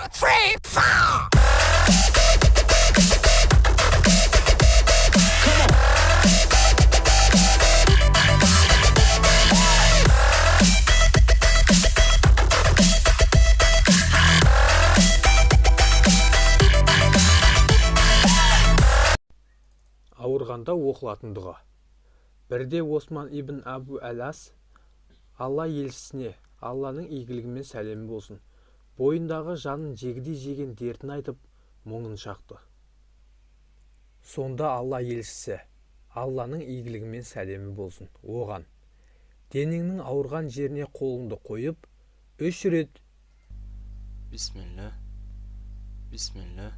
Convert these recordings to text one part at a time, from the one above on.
3, 4. Ауырғанда оқылатын дұға. Бірде Осман ибн Әбу әл-Ас Алла елшісіне, Алланың игілігі мен сәлемі болсын, бойындағы жанын жегідей жеген дертін айтып, мұңын шақты. Сонда Алла елшісі, Алланың игілігі мен сәлемі болсын, оған: денеңнің ауырған жеріне қолыңды қойып, 3 рет Бисмилля, бисмилля,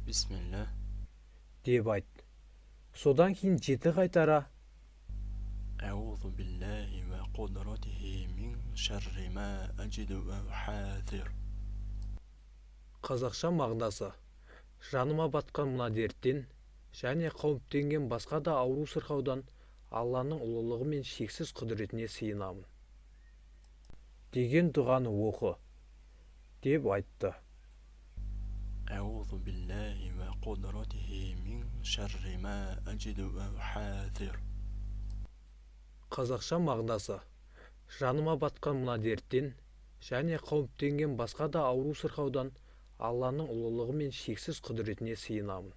бисмилля деп айт. Содан кейін 7 қайтара أعوذ بالله وقدرته من شر ما أجد وأحاذر. Қазақша мағынасы: жаныма батқан мына дерттен және қауіптенген басқа да ауру сырқаудан Алланың ұлылығы мен шексіз құдіретіне сыйынамын деген дұғаны оқы деп айтты. أعوذ بالله وقدرته من شر ما أجد وأحاذر. Қазақша мағынасы: жаныма батқан мына дерттен және қауіптенген басқа да ауру сырқаудан Алланың ұлылығы мен шексіз құдіретіне сыйынамын.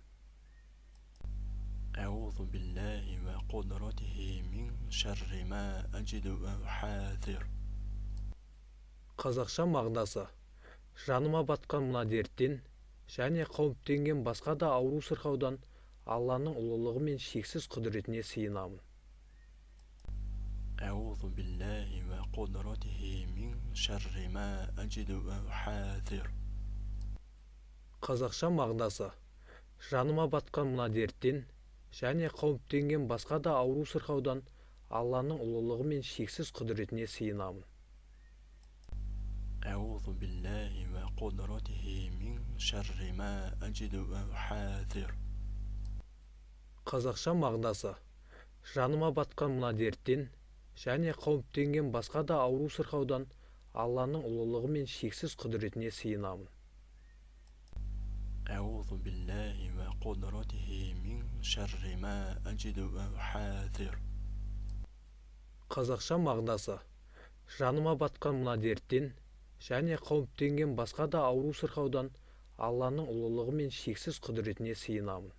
أعوذ بالله وقدرته من شر ما أجد وأحاذر. Қазақша мағынасы: жаныма батқан мына дерттен және қауіптенген басқа да ауру сырқаудан Алланың ұлылығы мен шексіз құдіретіне сыйынамын. أعوذ بالله وقدرته من شر ما أجد وأحاذر. Қазақша мағынасы: жаныма батқан мына дерттен және қауіптенген басқа да ауру сырқаудан Алланың ұлылығы мен шексіз құдіретіне сыйынамын. أعوذ بالله وقدرته من شر ما أجد وأحاذر. Қазақша мағынасы: жаныма батқан мына дерттен және қауіптенген басқа да ауру сырқаудан Алланың ұлылығы мен шексіз құдіретіне сыйынамын. أعوذ بالله وقدرته من شر ما أجد وأحاذر. Қазақша мағынасы: жаныма батқан мына дерттен және қауіптенген басқа да ауру сырқаудан Алланың ұлылығы мен шексіз құдіретіне сыйынамын.